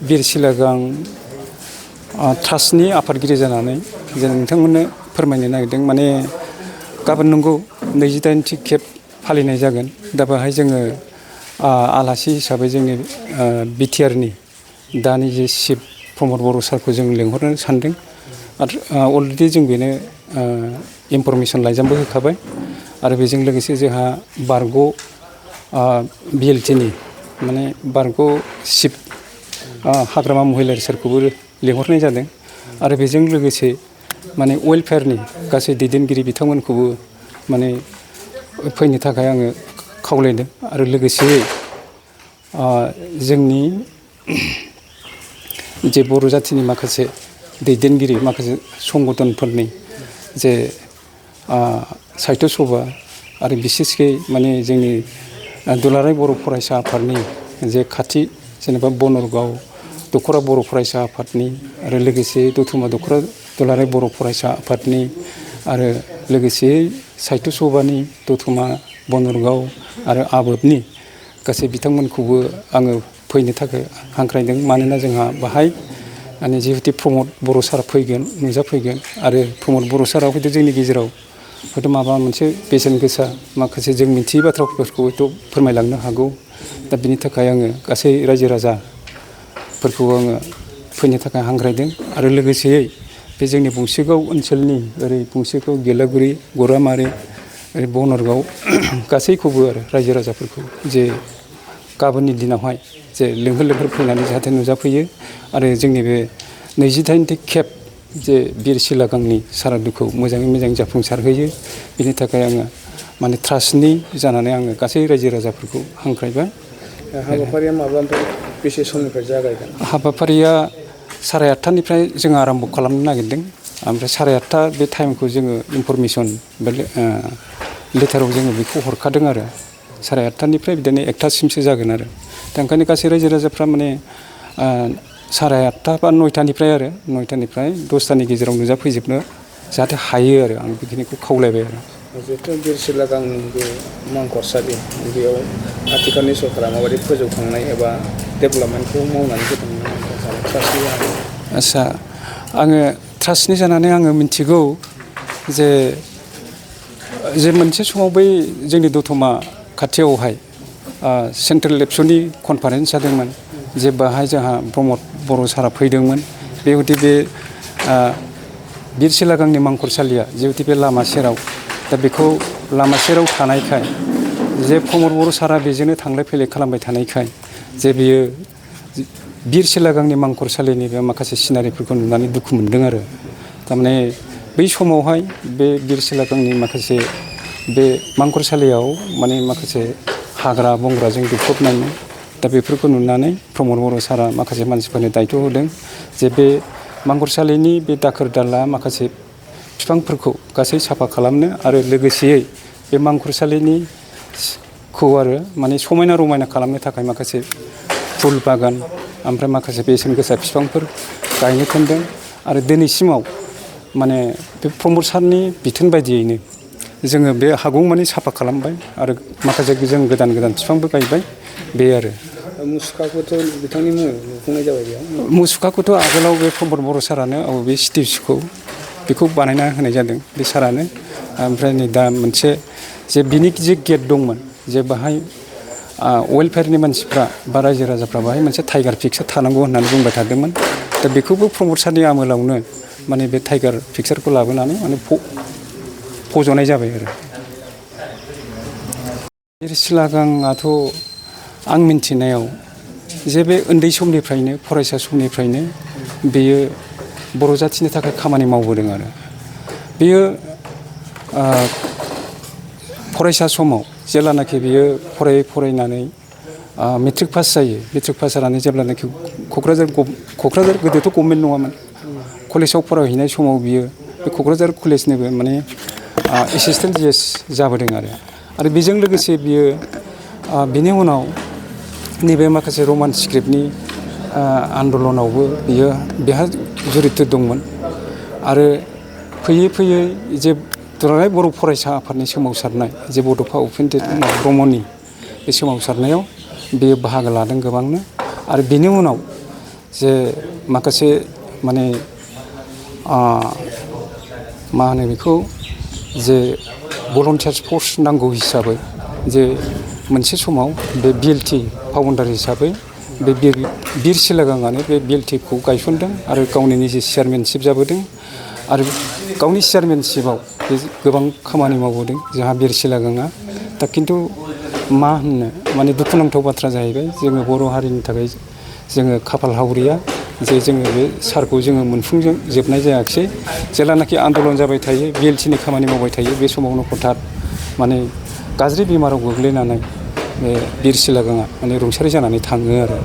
बिरसिलागां ट्रास्टनि आफादगिरि जानानै जों नोंथांमोननो फोरमायनो नागिरदों। माने गाबोन नंगौ 28थि खेब फालिनाय जागोन। दा बेहाय जोङो आलासि हिसाबै जोंनि बिटिआरनि दानि जे चिफ प्रमद बर' सारखौ जों लेंहरनो सानदों। आरो अलरेडि जों बेनो इनफरमेसन लाइजामबो होखाबाय। आरो बेजों लोगोसे जोंहा बारग' बिएलटिनि माने बारग' चिफ हाग्रामा महिलारि सारखौबो लेंहरनाय जादों। आरो बेजों लोगोसे माने वेलफेयारनि गासै दैदेनगिरि बिथांमोनखौबो माने फैनो थाखाय आङो खावलायदों। आरो लोगोसेयै जोंनि जे बर' जाथिनि माखासे दैदेनगिरि माखासे संगठनफोरनि जे साहित्य सभा आरो बिसेसकै माने जोंनि दुलाराय बर' फरायसा आफादनि जे खाथि जेनेबा बनरगाव दख'रा बर' फरायसा आफादनि आरो लोगोसे दतमा दख'रा दुलाराय बर' फरायसा आफादनि आरो लोगोसे साहित्य सभानि दतमा बनरगाव आरो आबोदनि गासै बिथांमोनखौबो आङो फैनो थाखाय हांख्रायदों। मानोना जोंहा बाहाय माने जिहेतु प्रमद बर' सार फैगोन नुजाफैगोन आरो प्रमद बर' सारा हयथ' जोंनि गेजेराव हयथ' माबा मोनसे बेसेन गोसा माखासे जों मिथियै बाथ्राफोरखौ हयथ' फोरमायलांनो हागौ। दा बिनि थाखाय आङो गासै रायजो राजाफोरखौ आङो फैनो थाखाय हांख्रायदों। आरो लोगोसेयै बे जोंनि बंसिगाव ओनसोलनि ओरै बंसिगाव गेलागुरि गरामारि ओरै बनरगाव गासैखौबो आरो रायजो राजाफोरखौ जे गाबोननि दिनावहाय जे लेंहर फैनानै जाहाथे नुजाफैयो आरो जोंनि बे 28थि खेब जे बिरसिलागांनि सारादुखौ मोजाङै मोजां जाफुंसारहोयो। बिनि थाखाय आङो माने ट्रास्टनि जानानै आङो गासै रायजो राजाफोरखौ हांख्रायबाय। हाबाफारिया माब्लानिफ्राय बेसे समनिफ्राय जागायगोन? हाबाफारिया 8:30निफ्राय जोङो आराम्भ खालामनो नागिरदों। ओमफ्राय 8:30 बे टाइमखौ जोङो इनफरमेसन लेटाराव जोङो बेखौ हरखादों आरो 8:30निफ्राय बिदिनो 1थासिमसो जागोन आरो दा ओंखायनो गासै रायजो राजाफ्रा माने 8:30 बा 9थानिफ्राय आरो 9थानिफ्राय 10थानि गेजेराव नुजाफैजोबनो जाहाथे हायो आरो आं बेखिनिखौ खावलायबाय आरो। जिहेतु बिरसिलागांनि बे मांखरसालि बेयाव आथिखालनि सरकारा माबायदि फोजौखांनाय एबा डेभेलपमेन्टखौ मावनानै होदोंमोन ट्रास्टनि जानानै? आदसा आङो ट्रास्टनि जानानै आङो मिथिगौ जे मोनसे समाव बै जोंनि दतमा खाथियावहाय सेन्ट्रेल एबसुनि कनफारेन्स जादोंमोन। जे बाहाय जोंहा प्रमद बर' सारा फैदोंमोन। बेबायदि बे बिरसिलागांनि मांखरसालिया जिहेतु बे लामा सेराव दा बेखौ लामा सेराव थानायखाय जे प्रमद बर' सारा बेजोंनो थांलाय फैलाय खालामबाय थानायखाय जे बियो बिरसिलागांनि मांखरसालिनि बे माखासे सिनारिफोरखौ नुनानै दुखु मोनदों आरो थारमाने बै समावहाय बे बिरसिलागांनि माखासे बे मांखरसालियाव माने माखासे हाग्रा बंग्राजों दुफबनायमोन। दा बेफोरखौ नुनानै प्रमद बर' सारा माखासे मानसिफोरनो दायथ' होदों जे बे मांखरसालिनि बे दाखोर दाला माखासे बिफांफोरखौ गासै साफा खालामनो आरो लोगोसेयै बे मांखरसालिनिखौ आरो माने समायना रमायना खालामनो थाखाय माखासे फुल बागान ओमफ्राय माखासे बेसेन गोसा बिफांफोर गायनो थिनदों। आरो दिनैसिमाव माने बे प्रमद सारनि बिथोन बायदियैनो जोङो बे हागौमानि साफा खालामबाय आरो माखासे जों गोदान गोदान बिफांबो गायबाय बे आरो। मुसुखाखौथ' बिथांनि मुङै लुफुंनाय जाबाय बेयाव? मुसुखाखौथ' आगोलाव बे प्रमद बर' सारानो बे स्टेचुखौ बेखौ बानायना होनाय जादों बे सारानो। ओमफ्राय नै दा मोनसे जे बिनि जे गेट दंमोन जे बाहाय वेलफेयारनि मानसिफ्रा बा रायजो राजाफ्रा बाहाय मोनसे टाइगार पिक्सार थानांगौ होननानै बुंबाय थादोंमोन। दा बेखौबो प्रमद सारनि आमोलावनो माने बे टाइगार पिक्सारखौ लाबोनानै माने फज'नाय जाबाय आरो। बिरसिलागाङाथ' आं मिन्थिनायाव जे बे उन्दै समनिफ्रायनो फरायसा समनिफ्रायनो बेयो बर' जाथिनि थाखाय खामानि मावबोदों आरो बेयो फरायसा समाव जेब्लानाखि बियो फरायनानै मेट्रिक पास जायो। मेट्रिक पास जानानै जेब्लानाखि क'क्राझार गोदोथ' गभर्नमेन्ट नङामोन कलेजाव फरायहैनाय समाव बियो बे क'क्राझार कलेजनिबो माने एसिसटेन्ट जिएस जाबोदों आरो बेजों लोगोसे बियो बिनि उनाव नैबे माखासे रमान स्क्रिप्टनि आन्दलनावबो बेहा जरित दंमोन। आरो फैयै फैयै जे दुलाराय बर' फरायसा आफादनि सोमावसारनाय जे बड'फा उपेन्द्र नाथ ब्रह्मनि बे सोमावसारनायाव बेयो बाहागो लादों गोबांनो। आरो बेनि उनाव जे माखासे माने मा होनो बेखौ जे भलन्टियार्स फर्स नांगौ हिसाबै जे मोनसे समाव बे बिएलटि फाउन्डार हिसाबै बे बिर सिलागांआनो बे बिएलटिखौ गायसनदों आरो गावनि निजे चेयारमेनशिप जाबोदों आरो गावनि चेयारमेनशिपआव बे गोबां खामानि मावबोदों जोंहा बिर सिलागांआ दा खिन्थु मा होननो माने दुखुनांथाव बाथ्रा जाहैबाय जोङो बर' हारिनि थाखाय जोङो खाफाल हावरिया जे जोङो बे सारखौ जोङो मोनफुंजोबनाय जायाखिसै जेब्लानाखि आन्दलन जाबाय थायो बिएलटिनि खामानि मावबाय थायो बे समावनो हथात माने गाज्रि बेमाराव गोग्लैनानै बे बिर सिलागांआ माने रुंसारि जानानै थाङो आरो